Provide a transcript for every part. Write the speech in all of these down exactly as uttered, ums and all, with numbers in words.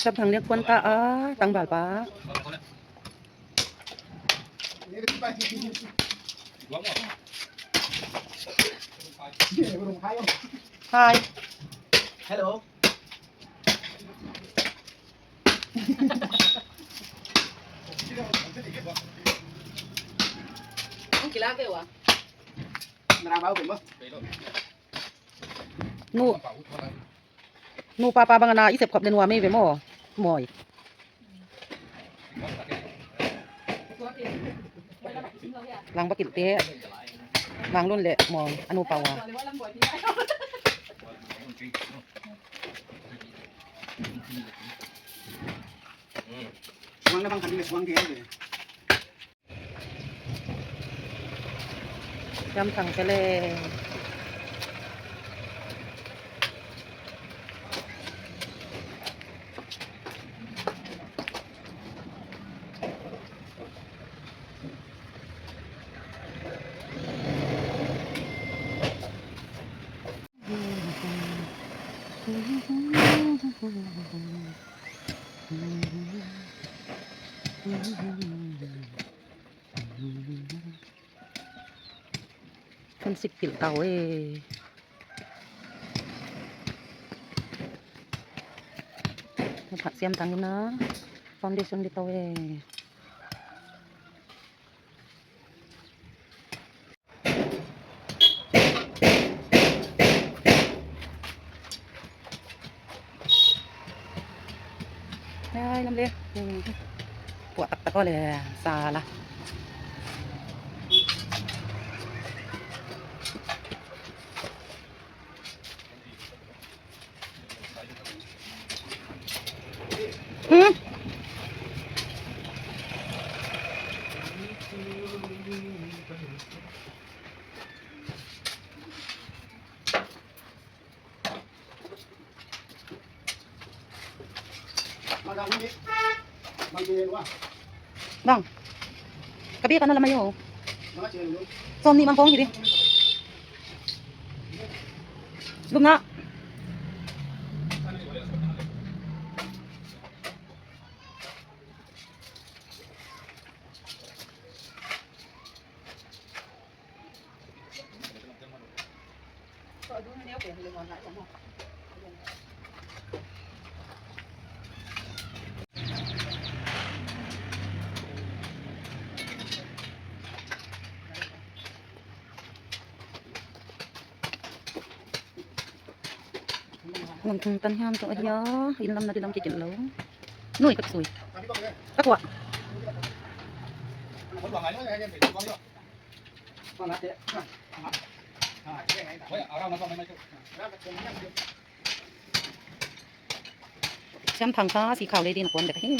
Siam Thang lian kuan ta a, tangval pa. Hi. Hello. Nu. Nu papa bang ana i sep khop le nuam ei ve maw. Moi. Lang bakil te. Lang lun le maw, a nu pa ua. Suang na bang kan le suang te. Siam Thang se le. Hun sik pil tau e. Pha Siam Thang ina foundation di tau e. Ai, lam le. Hmm. Puak taktak le, sala. Hmm. Bang. Ka bia ka na lam ahi o. Sawmnih mang kong hi di. Lum na. Lam thum tan hiam tu ahi a, inn lam na di lam kikin lou. Nui ka sui. Ka kuak. Siam Thang kha si khau le din kuan dek hi.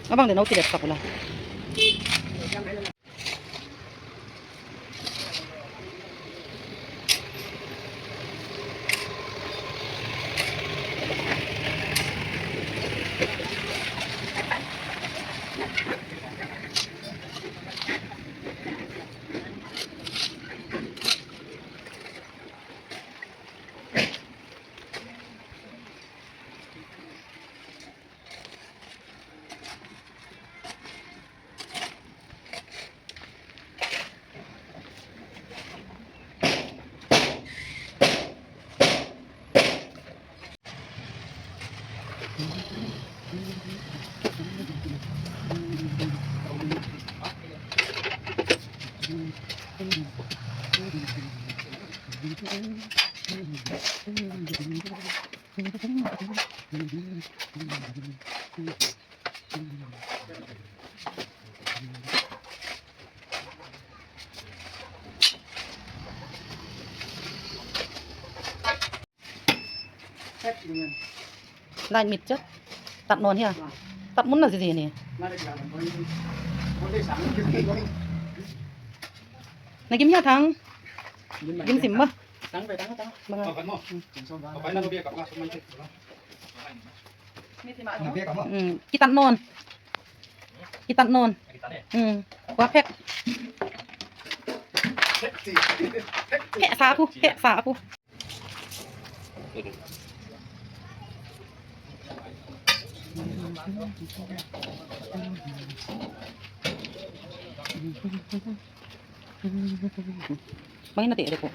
Abang de nau ti dek ka pula. Lai mit chet. Tat nawn hia. Tat mun na zizi ni. Na gim hia Thang. Gim sim ma. Bang a. Hmm, kitat nawn. Kitat nawn. Hmm. Kua phek. Phek sa pu, phek sa pu. Mai na te ko.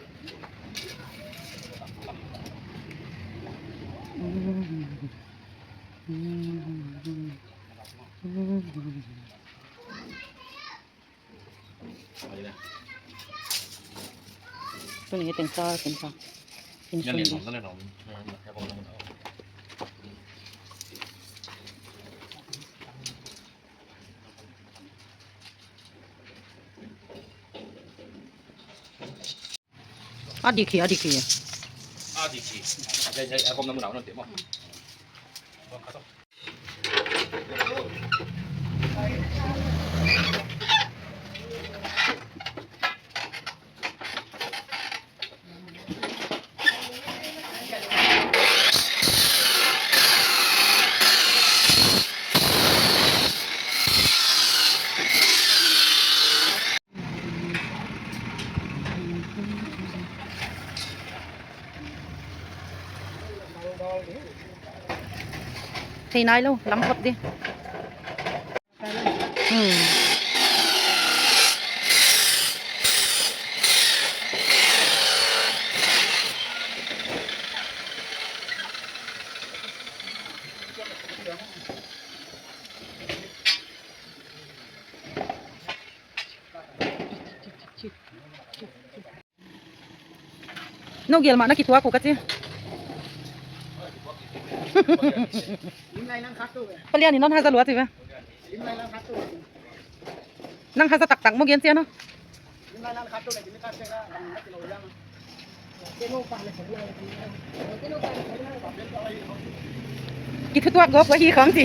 Tuni tengsa, tengsa. Insun di. A dik hi, a dik hi. A dik hi. Ai, ai, ai, kom na mun au non te mo. Thei nailou, lam phot di. Hmm. Nou gel mah na kituak uh ka chi. Palian in non haza lua chi ve. Nang haza taktak mo gen chi a no. Kithutuak gop ka hi khang chi.